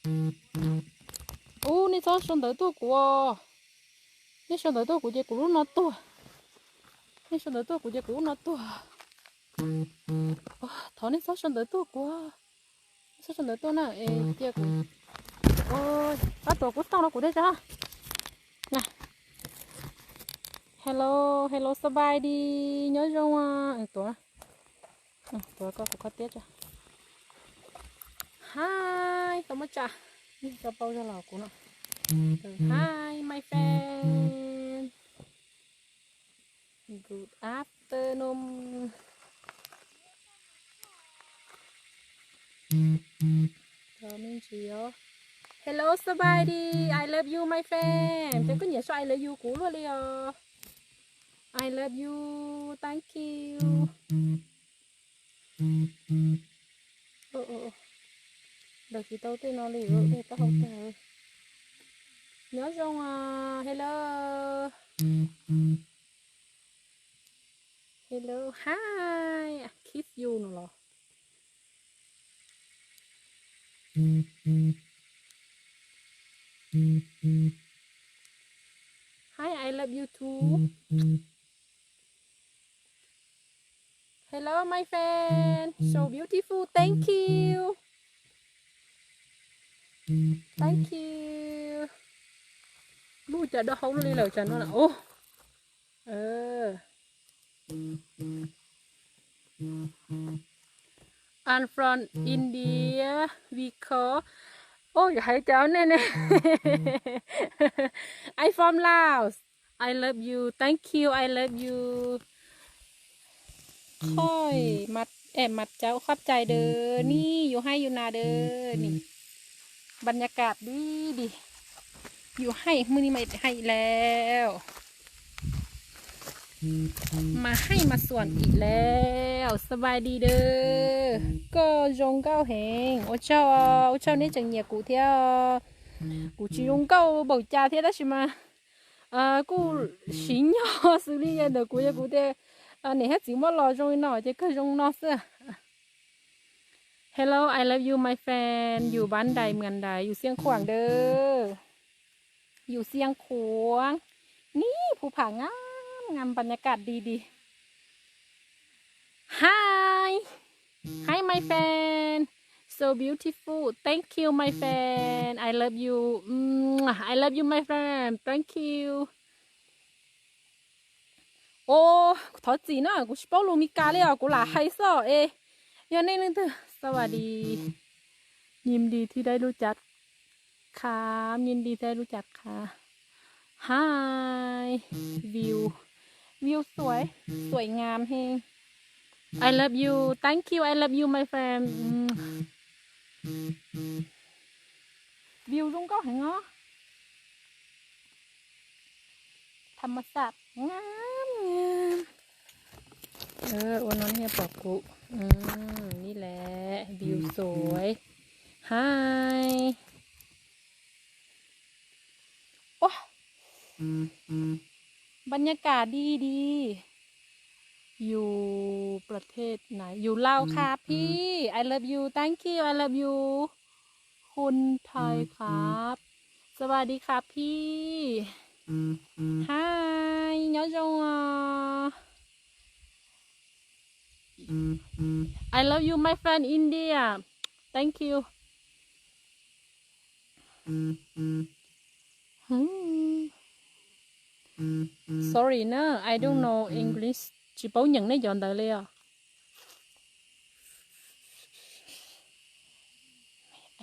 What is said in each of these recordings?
Ub, nej txhob sau ntawv tuaj kuv. Nej sau ntawv tuaj kuv ces kuv lub no tuag. Nej sau ntawv tuaj kuv ces kuv lub no tuag. Thov nej txhob sau ntawv tuaj kuv. Txhob sau ntawv tuaj na es cia kuv. Pab tuav kuv tooj rau kuv thiab tso. Hello, hello, ສະບາຍດີ, nyob zoo. Tuav, tuav koj kuv koj tiab tso. Hi, tau muab tsa. Tso pau zog los kuv no. Hi, my friend. Good afternoon. Hello, ສະບາຍດີ, I love you, my friend. Ces koj nyiam sau I love you kuv luaj li os. I love you, thank you. Daws tsis tau tej no li, tej taub hau tag. Nyob zoo, hello. Hello, hi, I kiss you no los. Hi, I love you too. Hello, my friend. So beautiful. Thank you. Thank you. Lub cas dawb hau li lawm cas no na. I'm from India. We call. Oj, yuav hais cas nej ne? I from Laos. I love you. Thank you. I love you. Khoj, ej, mas cauv, khoj cai dawb ni, yus haib yus nas dawb ni. Npa nyas kam dib di. Yus haib hmoob ni mas haib lawm. Mas haib mas xuam tim lawm. ສະບາຍດີ dawb. Koj zoo nkauj heev. Ua tsaug, ua tsaug neb tseem nyiam kuv thiab. Kuv tsis zoo nkauj npaum cas thiab tab sis mas kuj siv nyog xws li ntawm kuv, yog kuv tias niam thiab txiv muab los zoo li no ces kawg zoo no xwb. Hello, I love you, my friend. Yus npab ntais mws ntais, yus xiab khuam dawb. Yus xiab khuam. Nib phu pham ngam ngam, npa nyas kam di di. Hi. Hi, my friend. So beautiful. Thank you, my friend. I love you. I love you, my friend. Thank you. Os, thov txim na, kuv tsis paub lus Mis Kas li os, kuv lam hais xwb es yog nej leej twg ສະບາຍດີ, ຍິນດີທີ່ໄດ້ຮູ້ຈັກ ครับ ยินดีที่ได้รู้จักค่ะ Hi, view, view สวย สวยงามแฮง I love you, thank you, I love you, my friend. View zoo nkauj heev os. ທຳມະຊາດ งาม งาม Ua no nej pom kuv, ni leh view ສວຍ Hi. Ua, ບັນຍາກາດດີໆ ຢູ່ປະເທດໄຫນ? ຢູ່ລາວຄັບພີ່ I love you, thank you, I love you. ຄົນໄທຄັບ ສະບາຍດີຄັບພີ່ Hi, nyob zoo os. I love you, my friend India. Thank you. Sorry na, I don't know English. Tsis paub nyeem nej cov ntawd li os.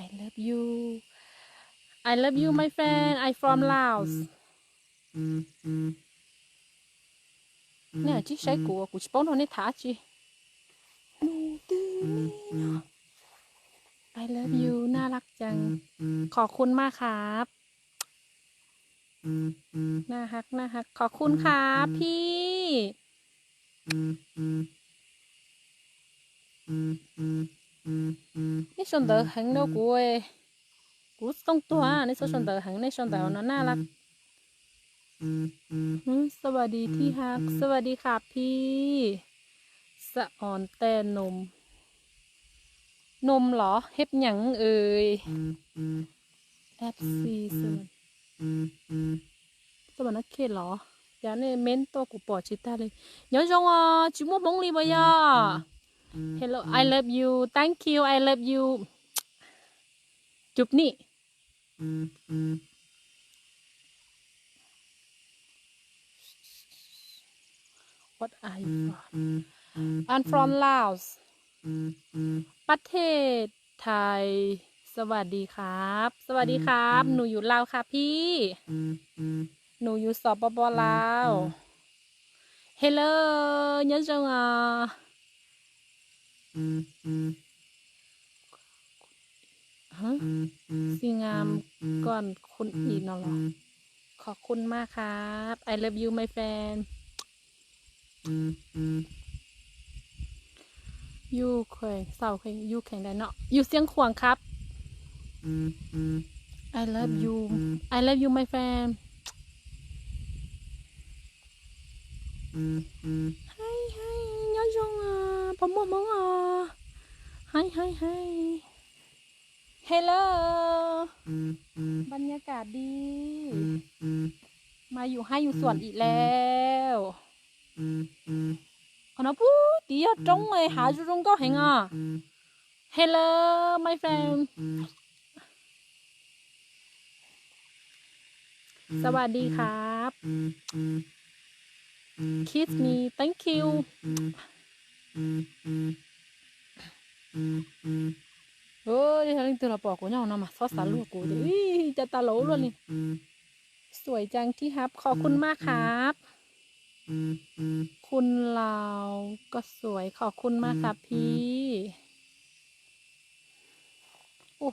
I love you. I love you, my friend. I from Laos. Nej tsis saib kuv, kuv tsis paub nrog nej tham tsi. Nus twg ne? I love you, น่ารักจัง ขอบคุณมากครับ น่าฮัก น่าฮัก ขอบคุณครับพี่ Nej sau ntawv heev no kuv, kuv tooj tuag, nej txhob sau ntawv heev, nej sau ntawv no น่ารัก. สวัสดีที่ฮัก สวัสดีค่ะพี่ สะออนแต่นม นมเหรอ เฮ็ดหยังเอ่ย F C seven. Tub mas no khej los, cas nej ment tuaj kuv pom tsis tag li. Nyob zoo os, tsis muaj Hmoob li puas yog? Hello, I love you, thank you, I love you. Cup ni. What are you from? I'm from Laos. ประเทศไทย สวัสดีครับ สวัสดีครับ หนูอยู่ลาวค่ะพี่ หนูอยู่สปป.ลาว Hello, nyob zoo os. Hả? Xin ngam còn khun ỉ nó lắm. ขอบคุณมากครับ I love you my friend. อยู่แขวงเซาแขวงอยู่แขวงใดเนาะ อยู่เชียงขวางครับ I love you, I love you my friend. Hi hi, nyob zoo os, puas muaj Hmoob os? Hi hi hi. Hello. บรรยากาศดี มาอยู่ไฮ่อยู่สวนอีกแล้ว Qhov no pub tid yog roob hav zoo zoo nkauj heev os. Hello my friend. สวัสดีครับ Kiss me, thank you. Ua, yog leej twg los pom kuv nyob no mas txhob xav luag kuv tias, ib, cas tas laus luaj li. สวยจังที่ฮับ ขอบคุณมากครับ คนลาวก็สวย ขอบคุณมากครับพี่ Ua.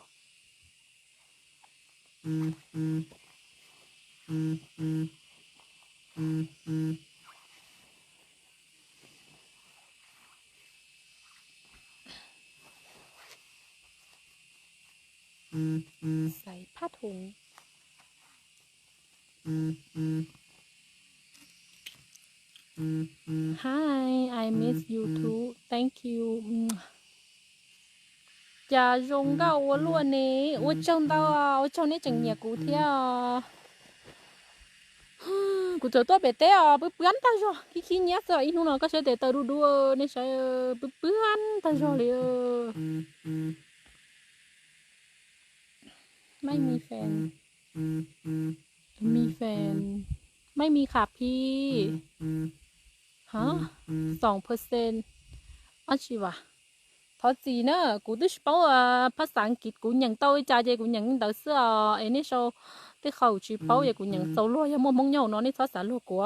Xaiv phaj hung. Hi, I miss you too. Thank you. Cas zoo nkauj ua luaj ne. Ua tsaug ntau, ua tsaug nej tseem nyiam kuv thiab os. Kuv txawm tuaj pem teb os, pw pw ntag zog, khib khib nyiab xwb. Ib hnub no koj saib tes taw du du, nej saib, pw pw ntag zog li. ไม่มีแฟน มีแฟน ไม่มีค่ะพี่ hả, สองเปอร์เซ็นต์ ntshai vas. Thov txim na, kuv twb tsis paub phaj xav kiv, kuv nyeem tau li cas ces kuv nyeem li ntawd xwb os. Es nej sau tej qhov tsis paub ces kuv nyeem txaus luag, yog muaj Hmoob nyob hauv no nej txhob xav luag kuv.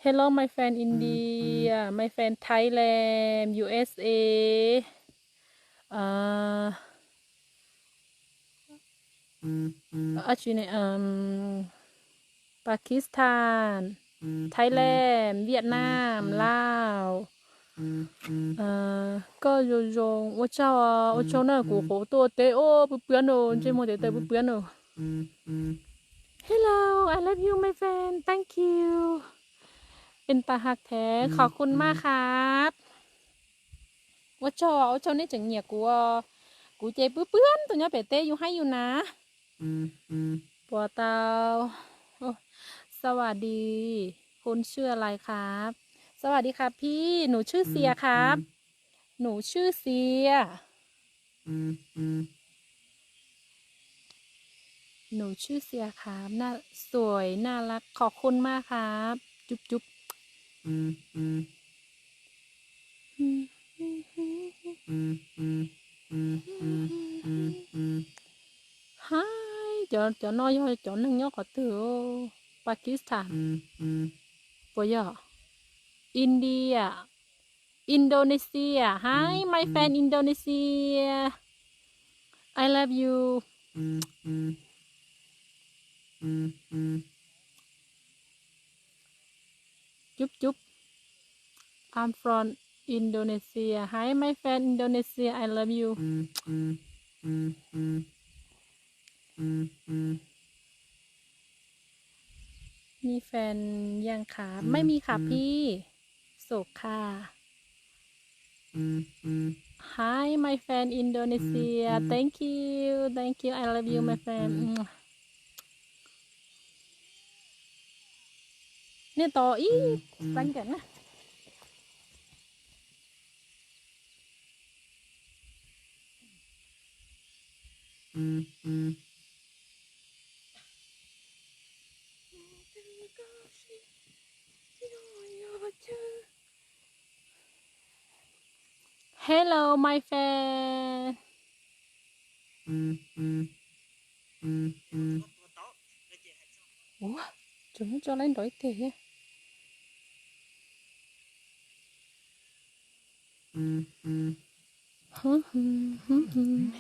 Hello my friend India, my friend Thailand, U S A. Dab tsi ne, Pakistan, Thailand, Vietnam, Laos. Koj zoo zoo, ua tsaug, ua tsaug na, kuv qhuav tuaj teb, ua pw pw no, ntsej muag tes taw pw pw no. Hello, I love you my friend, thank you. เป็นตาฮักแท้ ขอบคุณมากครับ Ua tsaug, ua tsaug nej tseem nyiam kuv. Kuv ces pw pw ntawm nyob pem teb yus hais yus na. Puas tau? สวัสดี คุณชื่ออะไรครับ สวัสดีครับพี่ หนูชื่อเซียครับ หนูชื่อเซีย หนูชื่อเซียครับ น่า สวย น่ารัก ขอบคุณมากครับ จุ๊บจุ๊บ Hi, cov, cov no yog cov neeg nyob qhov twg? Pakistan, puas yog? India, Indonesia. Hi, my friend Indonesia. I love you. Jup jup. I'm from Indonesia. Hi, my friend Indonesia. I love you. มีแฟนยังครับ ไม่มีครับพี่ โสดค่ะ Hi, my friend Indonesia. Thank you, thank you. I love you, my friend. Nej tos ib second na. Hello, my friend. Ua, tseem muab tso lawm nrov ib teg thiab.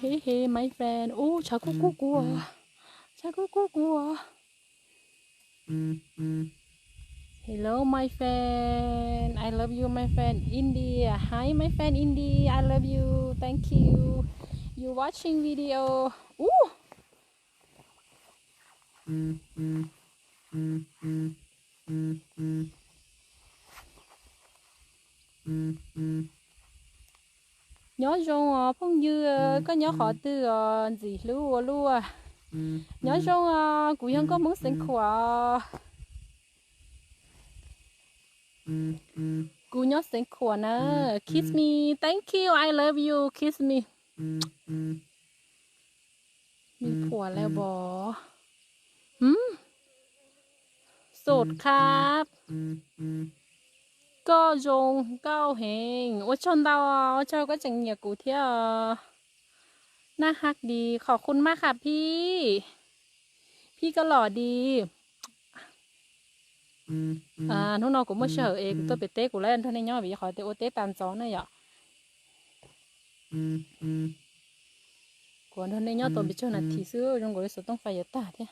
Hey, hey, my friend. Ub, tshav kub kub kuv. Tshav kub kub kuv. Hello, my friend. I love you, my friend India. Hi, my friend India. I love you. Thank you. You watching video. Ub. Nyob zoo os phooj ywg, koj nyob qhov twg os ntxim hlub ua luaj. Nyob zoo os, kuv yog nkauj Hmoob Xeev Khuam. Kuv nyob Xeev Khuam na. Kiss me, thank you, I love you, kiss me. มีผัวแล้วบอ โสดครับ Koj zoo nkauj heev. Ua tsaug ntau, ua tsaug koj tseem nyiam kuv thiab. Naj hak di, khov khun maj kham phij. Phij koj los di. Hnub no kuv muaj sij hawm es kuv tuaj pem teb kuv lawv nrog nej nyob vim qhov tias ua teb tas ntxov na yom. Kuv nrog nej nyob tau pes tsawg nas this xwb zoo nkaus li xov tooj fais yuav tag thiab.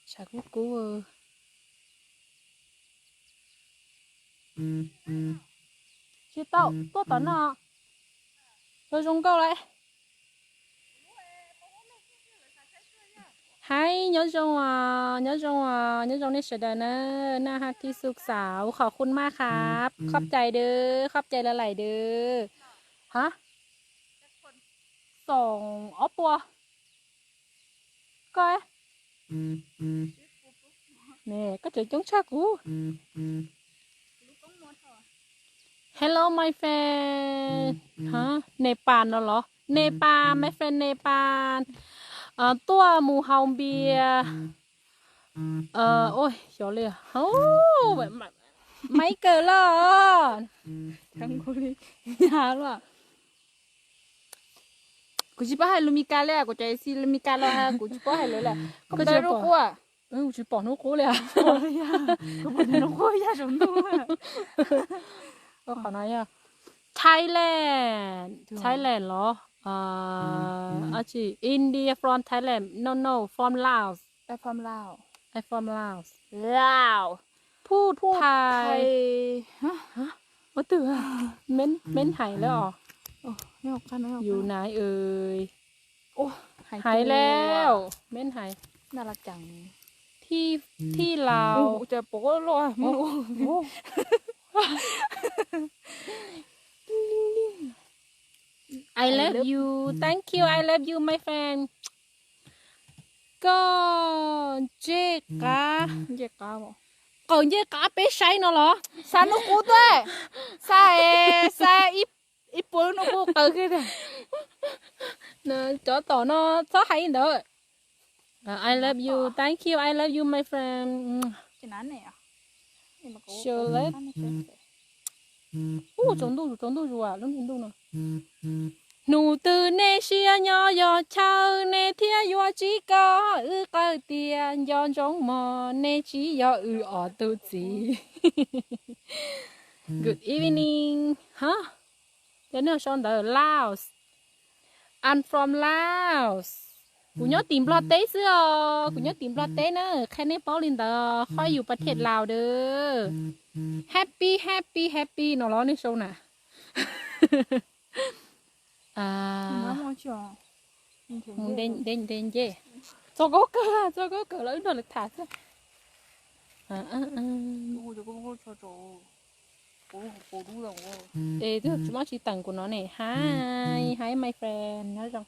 Tshav kub kub. Tsis tau tuaj tom no. Zoo zoo nkauj lawm. Haib, nyob zoo os, nyob zoo os, nyob zoo nej sawv daws na. Naj hab thib xu xav ua khov khun maj khab, khob cai dawb, khob cai lawv laim dawb. Ha, xoom ob puas. Koj, koj tseem coob tshaj kuv. Hello my friend. Nepal no los? Nepal, my friend Nepal. Tuaj mus haus npias. Ua xyov li, Michael los? Kuv tsis paub hais lus Mis Kas li, kuv cov xis lus Mis Kas los kuv tsis paub hais lawv li. Koj tsis paub qub? Kuv tsis pom hnub qub li. Hnub qub yog saum ntuj. Qhov no yog Thailand, Thailand los? India from Thailand, no no, from Laos. I'm from Laos. Laos. Phu Thai. Ua twg? Meb hais lawm os. Yus nai ơi. Hais lawm, meb hais. Thij Laus. I love you, thank you, I love you my friend. Koj ncej qab, qawm ncej qab peb saib no los? Xa hnub qub tuaj, xa, xa ib puas hnub qub qawm kiag. Cov tom no txhob hais li ntawd. I love you, thank you, I love you my friend. Ub, tsaus ntuj, tsaus ntuj zus lub ntuj no. Hnub twg nej siab nyob yog chaw nej thiaj yuav tsis koj wb qawm tias nco ntsoov mog, nej tsis yog wb ob tug txiv. Good evening. Hab, cov nej sau ntawv Laos. I'm from Laos. Kuv nyob tim Nplog teb xwb os, kuv nyob tim Nplog teb na, qhia nej paub li ntawd, koj yus pas thiaj Laos dawb. Happy, happy, happy no los nej sau na. Mus nte nce. Txog koj kawg, txog koj kawg los wb nrog lawv tham xwb. Es twb tsis muaj tsis teem kuv no ne. Hi, hi my friend, nyob zoo.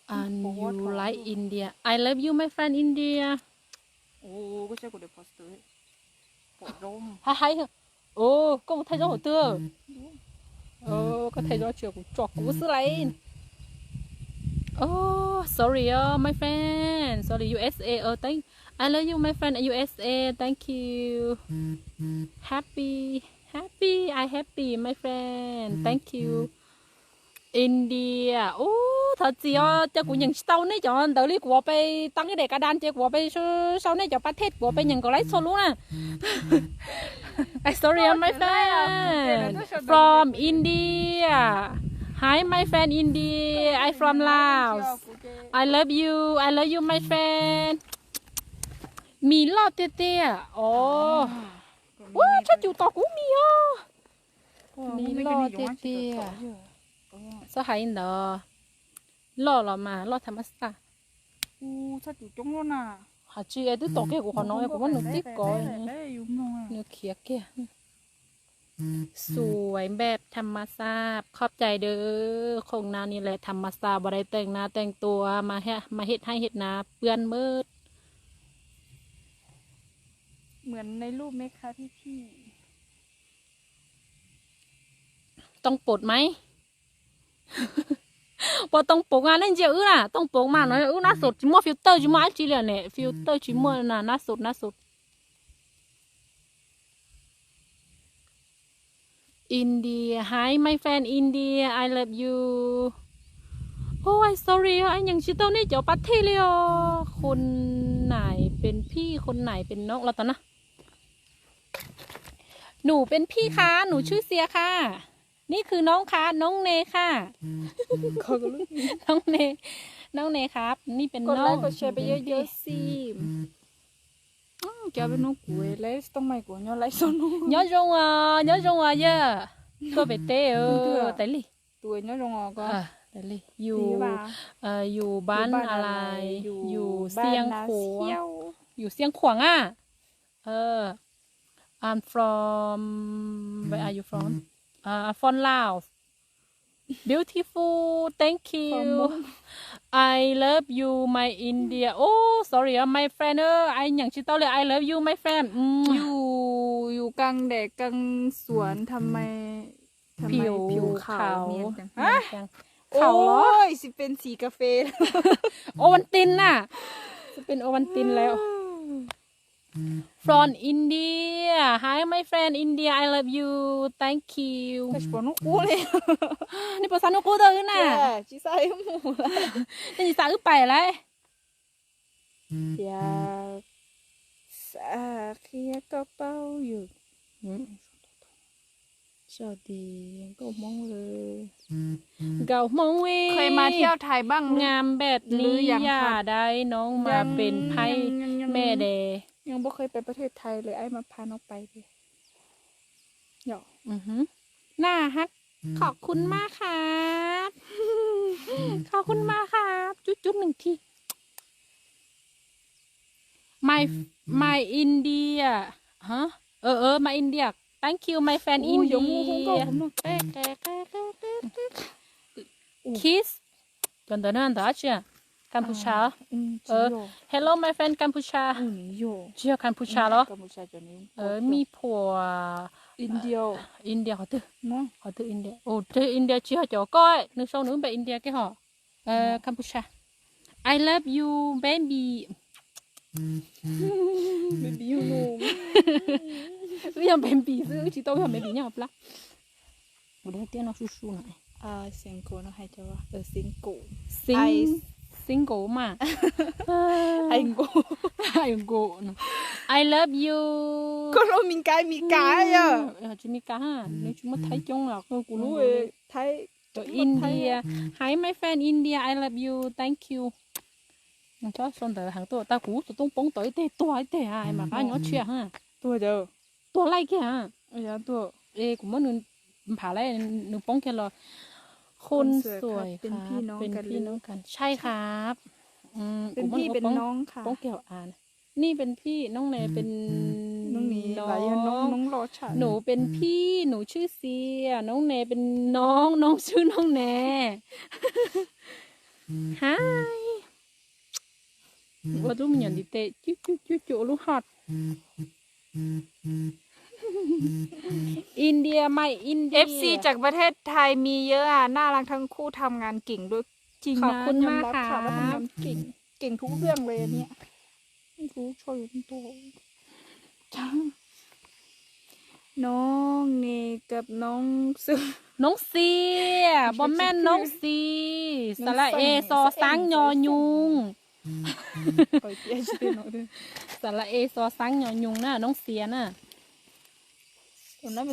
And you like India? I love you, my friend India. Hais hais. Ồ, koj mus thaij zaub hauv twg? Ồ, koj thaij zaub tsis kuv tso kuv xwb lais. Oh, sorry, oh, my friend. Sorry, U S A. Oh, thank. I love you, my friend, U S A. Thank you. Happy, happy. I happy, my friend. Thank you. India. Ub, thov txim os, cas kuv nyeem tsis tau nej cov ntawd li, kuv ua pes tau ib daim ka dan ces kuv ua pes sau nej cov pa thej, kuv ua pes nyeem kom laib txhua lub na. Sorry, my friend from India. Hi, my friend India. I from Laos. I love you. I love you, my friend. Mis loj tiag tiag. Ov, ua tshaj cum tos kuv mis os. Mis loj tiag tiag. Txhob hais ntawd. Loj los mas loj tham mas xaj. Hais tsis es twb tom kiag kuv qhov no kuv muab nws tib kov, nws khiav kiag. Sui npej tham mas xaj, khov cai dawb, khoom na ni leh tham mas xaj, bos dai teej na teej tua, mas het haib het na pwb mab. เหมือนในรูปไหมคะพี่ๆ Tooj poom mas, puas tooj poom a, nej ntsia wb na, tooj poom mas no wb nab sot tsis muaj filter tsis muaj dab tsi li ne, filter tsis muaj na, nab sot nab sot. India, hi my friend India, I love you. Oh, I sorry, anh nhận tsis tau nej cov pa thej li os. Khun nais pes phij, khun nais pes noob los tau na. Nus pes phij kha, nus tshwj sia kha. Ni khw noob kha, noob ne kha. Noob ne, noob ne kha, ni pes noob. Cov peb nub kuv lawv tau mais kuv nyob lawv tau nub. Nyob zoo os, nyob zoo os yawg. Tuaj pem teb tais li. Tais li. Yus, yus bán a lais, yus xiang khuang, yus xiang khuang a. I'm from, where are you from? From Laos. Beautiful, thank you. I love you, my India. Oh, sorry, my friend, I nhận tsis tau li. I love you, my friend. Yus, yus căng đẻ căng xuốn tham mais. Phiu khau. Khau los? Ôi, si pen si cà phê. Ovaltine na. Si pen Ovaltineแล้ว. From India. Hi, my friend India. I love you. Thank you. Nej puas xa nub qub tau wb na? Nej tsis xa wb pais lawm. Tias xa qhia koj paub yus. Sau tias nkauj Hmoob, nkauj Hmoob, เคยมาเที่ยวไทยบ้างหรือยังครับ nyob zoo os, nyob zoo os, yawg. น่าฮัก ขอบคุณมากครับ ขอบคุณมากครับ จุ๊บจุ๊บหนึ่งที My, my India. Hả? Ờ, ờ, my India. Thank you, my friend India. Kiss. Cov ntawd no ntawd dab tsi? Campuchia. Hello, my friend Campuchia. Tsis yog Campuchia los? Mib phuam India qhov twg? Qhov twg India? Ua, India tsis yog cov koj, nws sau nws lub npe India kiag hos. Campuchia. I love you, baby. Wb yog baby xwb, wb tsis tau yog baby nyob plab. Kuv dab tiab no su su no. Single no hais cov single. Single mas. Single no. I love you. Koj lub Mis Kas, Mis Kas yog? Tsis Mis Kas ha, nws tsis muaj Thaib coob los. Kuv lub Thaib. India. Hi my friend India, I love you, thank you. Txhob sau ntawv heev tuaj, tau kuv tus tooj poob tau ib teg tuag ib teg, mas qab nyob tshiab ha. Tuag laij kiag ha. Es kuv muab nws nphav laij, nws poob kiag los. คนสวยครับ เป็นพี่น้องกัน ใช่ครับ kuv muab nws poob kiag hauv av. นี่เป็นพี่ น้องเนยเป็น น้อง น้อง หนูเป็นพี่ หนูชื่อเซีย น้องเนเป็นน้อง น้องชื่อน้องเน Hi. Ua lub me nyuam ntiv tes cuj cuj cuj cuj ua lub hot. India มา India เอฟซี จากประเทศไทยมีเยอะอ่ะ น่ารักทั้งคู่ ทำงานเก่งด้วย จริงนะ ขอบคุณมากครับ ยอมรับค่ะว่าทำงานเก่ง เก่งทุกเรื่องเลยอันเนี้ย ไม่รู้ช่วยตัว น้องเนกับน้องเซีย น้องเซีย บ่แม่นน้องซี สระเอ ซอ ช้าง ยอ ยุง สระเอ ซอ ช้าง ยอ ยุง นะ น้องเซียนะ Neb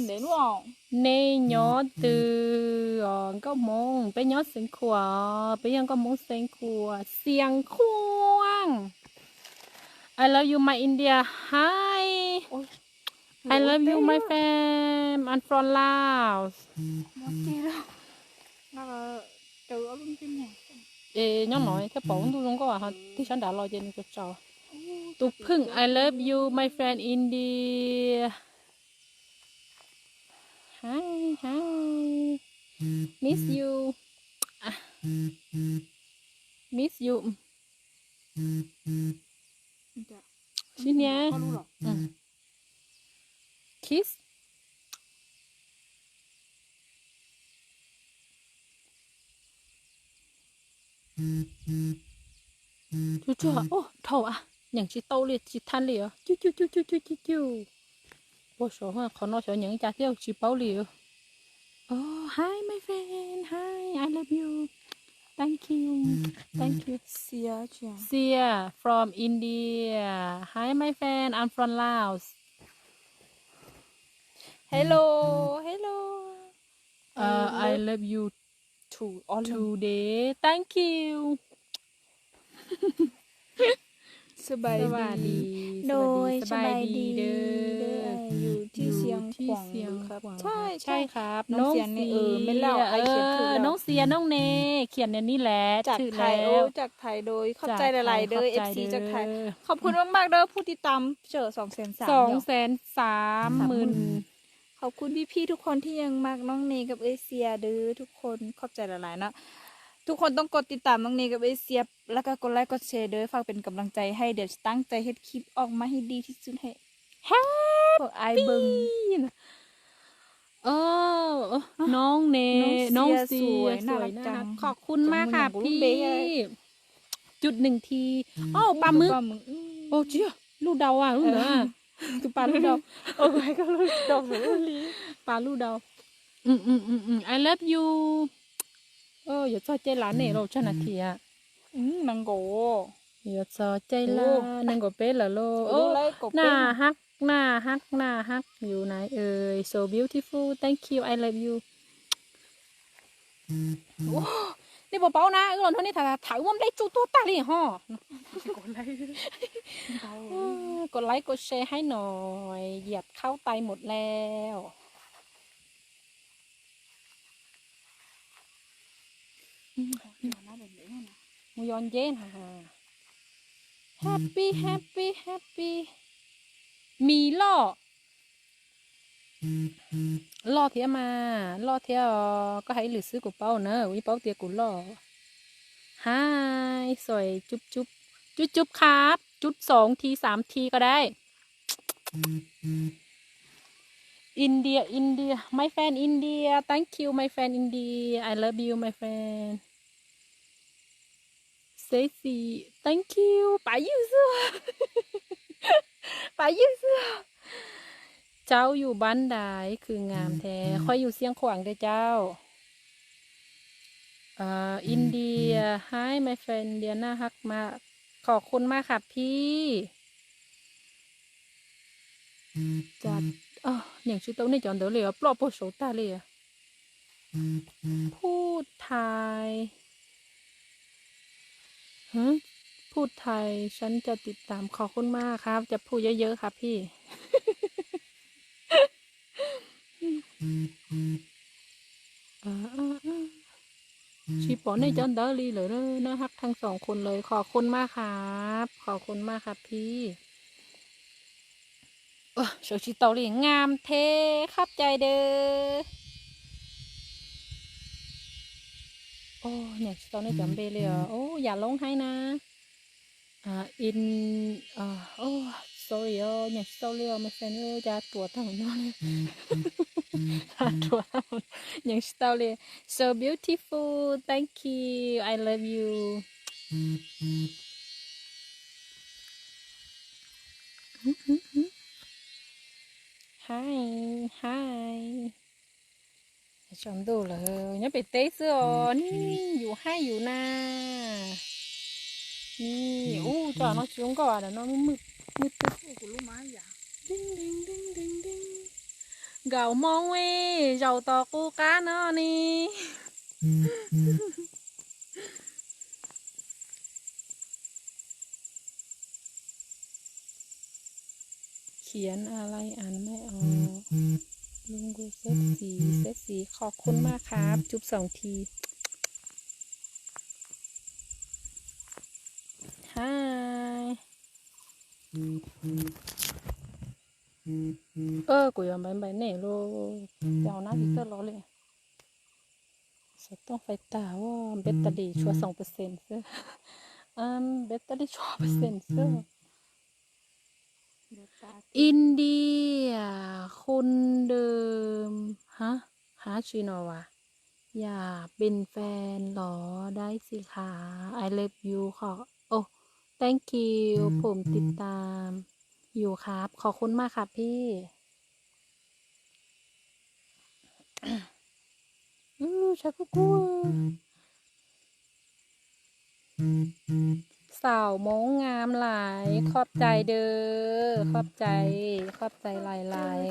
nyob twg os nkauj Hmoob? Peb nyob Xeev Khuam, peb yog nkauj Hmoob Xeev Khuam, Xiav Khuam. I love you my India. Hi. I love you my friend. I'm from Laos. Es nyob no thiaj pom lub ntuj zoo nkauj, ho tig sab nrad los ces nws tsaus tsaus. Tus Phượng, I love you my friend India. Hi, hi. Miss you. Miss you. Sib nias. Kiss. Tsuag tsuag, dhau, nyeem tsis tau li, tsis thaj li os. Cuj cuj cuj cuj cuj cuj cuj. Ua saum qhov no xyov nyeem cas thiab tsis paub li. Oh, hi my friend, hi, I love you. Thank you, thank you. Sia, Sia from India. Hi my friend, I'm from Laos. Hello, hello. Uh, I love you too. Thank you. สบายดี โดย สบายดีเด้อ อยู่ที่เชียงขวางครับ ใช่ครับ น้องเสียนี่ เออ ไม่เล่า ไอเขียนถูกแล้ว น้องเสีย น้องเน เขียนอย่างนี้แหละ จากไทย โอ้ จากไทย โดย ขอบใจหลายๆ เด้อ เอฟซี จากไทย ขอบคุณมากๆ เด้อ ผู้ติดตามเจอ สองแสนสาม สองแสนสามหมื่น ขอบคุณพี่ๆ ทุกคนที่ยังมักน้องเนกับเอเชียเด้อ ทุกคน ขอบใจหลายๆ เนาะ ทุกคนต้องกดติดตามน้องเนกับเอเชีย แล้วก็กดไลค์กดแชร์เด้อ ฝากเป็นกำลังใจให้ เดี๋ยวจะตั้งใจเฮ็ดคลิปออกมาให้ดีที่สุดให้ Happy ไอเบิ่ง เออ น้องเน น้องเซีย สวย น่ารักจัง ขอบคุณมากค่ะพี่ จุดหนึ่งที อ้าว ปลาหมึก โอ้ เจี๊ย ลูกเดาอ่ะ ลูกเหนืออ่ะ tus pas lub dau, tus pas lub dau. I love you. Yuav txog caij lav nej los tsawg nas this? Yuav txog caij lav nees nkaum peb lawm lauj. Naj hab, naj hab, naj hab, you nice, so beautiful, thank you, I love you. Nej puas paub na, wb los nrog nej tham tham wb muab nplej tsuj tuag tag li ho. Kod laib kod share haib no, yam khaub tais mum lawm. Mus yos nceb na. Happy, happy, happy. Mis loj. Loj thiab mas, loj thiab os. Koj hais ib lwm xwb kuv paub na, kuv yeej paub tias kuv loj. Hi, xoay chụp chụp, chụp chụp khab, chụp xoom thi xaam thi ko dai. India, India, my friend India, thank you my friend India, I love you my friend. Stacy, thank you. Pab ywg xwb, pab ywg xwb. Cháuอยู่บ้านใด คือ ngam thiab, koj yug Xiav Khuam thiab cháu. India, hi my friend India, naj hab mas, khov khun maj khab phij. Nyeem tsis tau nej cov ntawd li os, ploj puag saud tag li. Phuj Thais, Phuj Thais, sab cov tiv tam, khov khun maj khab, cov phuj yawb yawb khab phij. Tsis pom nej cov ntawd li lawm, naj hab thaj xoom khun lawm, khov khun maj khab, khov khun maj khab phij. Sawv tsis tau li, ngam thiab, khab cai dawb. Nyeem tsis tau nej cov npe li os. Yam loob haib na. In, sorry, nyeem tsis tau li os, my friend, cas ruam tag no li. Ruam, nyeem tsis tau li. So beautiful, thank you, I love you. Hi, hi. Tsaus ntuj lawm, nyob pem teb xwb os, nej yus haib yus na. Ni, ub, cov no tsis zoo nkauj, no mwj twg. Nkaum moo, zaum tos qub qab no ni. Khiav a lai as mai os. Luj nkuj sexy, sexy, ขอบคุณมากครับ จุ๊บสองที Hi. Kuv yuav npaim npaim nej lauj, cas nab tsis txawj los li. Xov tooj faib tag, battery tshuav xoom percent xwb. Battery tshuav percent xwb. India คนเดิม ฮะ ฮะ จีนเหรอวะ อยากเป็นแฟนเหรอ ได้สิคะ I love you ขอ โอ้ thank you ผมติดตามอยู่ครับ ขอบคุณมากครับพี่ Ub, tshav kub kub. Xaum Hmoob Ngam Lais, ขอบใจเด้อ ขอบใจ ขอบใจหลาย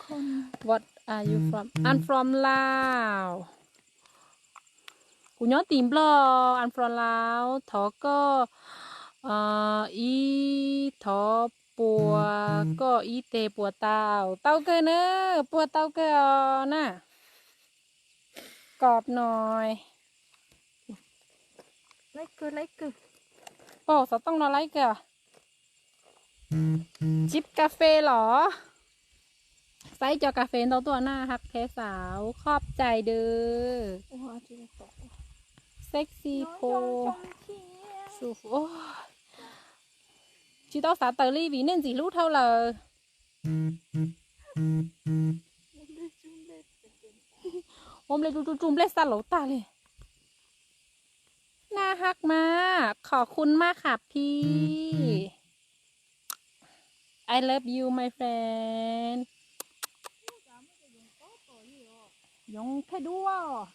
ๆ What are you from? I'm from Laos. Kuv nyob tim Nplog, I'm from Laos. Thov koj ib, thov puas koj ib teg puas tau? Tau kawg na, puas tau kawg os na. Kos no, pom xov tooj no laib kawg. Jib kas fes los? Xaib cov kas fes ntau tuaj na, hab phe xav, ขอบใจเด้อ sexy po. Tsis tau xav tawm li vim nej ntxim hlub dhau lawm. Ua nplej tsuj tsuj nplej xaj lauv tag li. น่าฮักมาก ขอบคุณมากครับพี่ I love you my friend. Yoov pheej dub.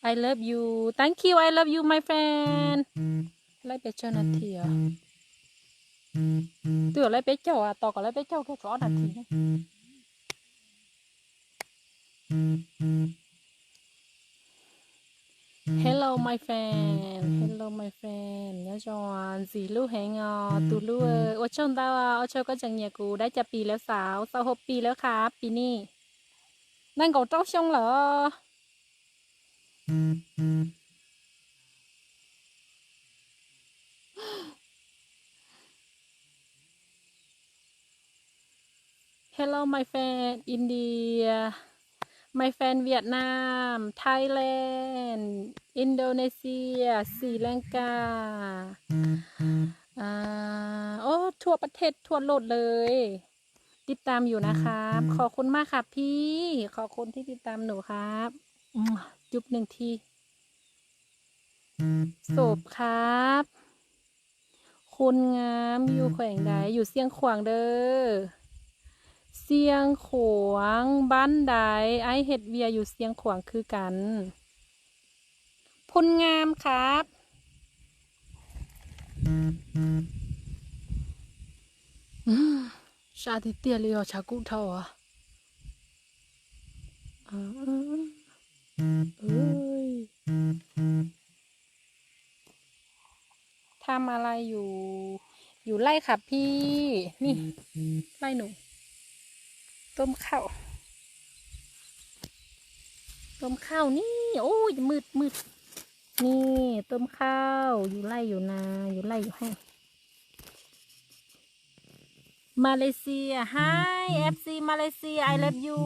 I love you, thank you, I love you my friend. Laib peb caug nas this os. Twb yog laib peb caug, tos kom laib peb caug kiag tshuav ob nas this. Hello my friend, hello my friend, nyob zoo, ntxim hlub heev os tus hlub. Ua tsaug ntau, ua tsaug koj tseem nyiam kuv dab cas pis lawv xav, xav hauv pis lawv qhab pis ni. Nees nkaum rau xyoo lawm. Hello my friend India, my friend Vietnam, Thailand, Indonesia, Sri Lanka. โอ้ ทั่วประเทศทั่วโลกเลย ติดตามอยู่นะครับ ขอบคุณมากครับพี่ ขอบคุณที่ติดตามหนูครับ จุ๊บหนึ่งที โสภครับ คนงาม อยู่แขวงใด อยู่เชียงขวางเด้อ เชียงขวาง บ้านใด อ้ายเฮ็ดเวียกอยู่เชียงขวางคือกัน พลงามครับ Sab tiag tiag li os, tshav kub dhau os. ทำอะไรอยู่ อยู่ไร่ครับพี่ นี่ ไร่หนู ต้มข้าว ต้มข้าวนี่ โอ้ย มืดมืด นี่ ต้มข้าว อยู่ไร่อยู่นา อยู่ไร่อยู่ไร่ Malaysia, hi, F C Malaysia, I love you.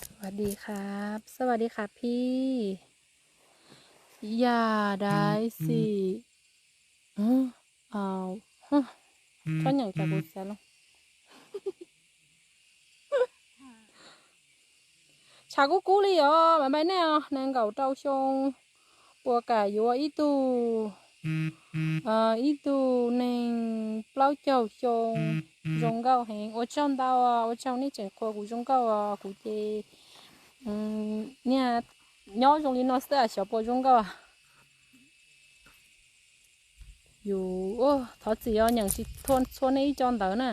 สวัสดีครับ สวัสดีครับพี่ อย่าได้สิ เอา ชอบอย่างจากกูแซลง Tshav kub kub li os, mas npaj nej os, nees nkaum rau xyoo, puas kam yuav ib tug, ib tug neeg plaub caug xyoo zoo nkauj heev. Ua tsaug ntau, ua tsaug nej tseem qhuas kuv zoo nkauj os, kuv ces niag nyob zoo li no xwb xyov puas zoo nkauj. Yus thov txim os, nyeem tsis txhua nej ib co ntawv na.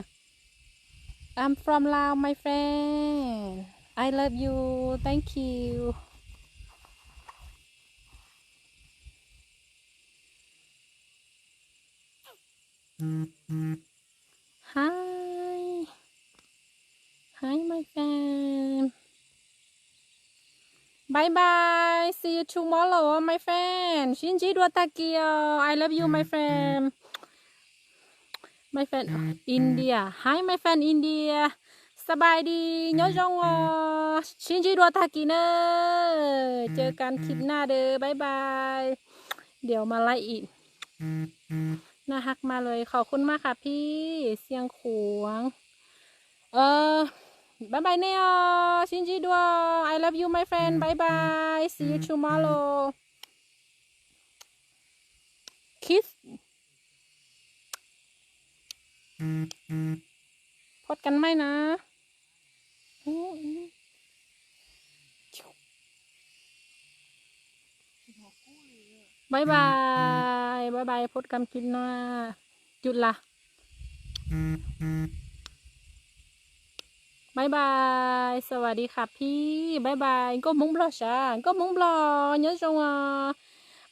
I'm from Laos, my friend. I love you. Thank you. Hi. Hi, my friend. Bye bye. See you tomorrow, my friend. Sib ntsib dua tag kis os. I love you, my friend. My friend India. Hi, my friend India. ສະບາຍດີ nyob zoo os. Sib ntsib dua tag kis na. ເຈີກັນຄລິບໜ້າເດີ bye bye. ດຽວມາໄລຟອີກ. ໜ້າຮັກມາກເລີຍ ຂອບຄຸນມາກຄ່າພີ່ ຊຽງຂວາງ. ເອີ ບາຍບາຍແນ່ ຊິນຈີ່ດວງ I love you my friend, bye bye, see you tomorrow, kiss. พบกันใหม่นะ บายบาย บายบาย พบกันคลิปหน้า จุดละ บายบาย สวัสดีค่ะพี่ บายบาย nkauj Hmoob Nplog sav, nkauj Hmoob Nplog nyob zoo os.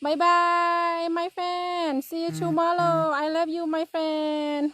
Bye bye my friend, see you tomorrow, I love you my friend.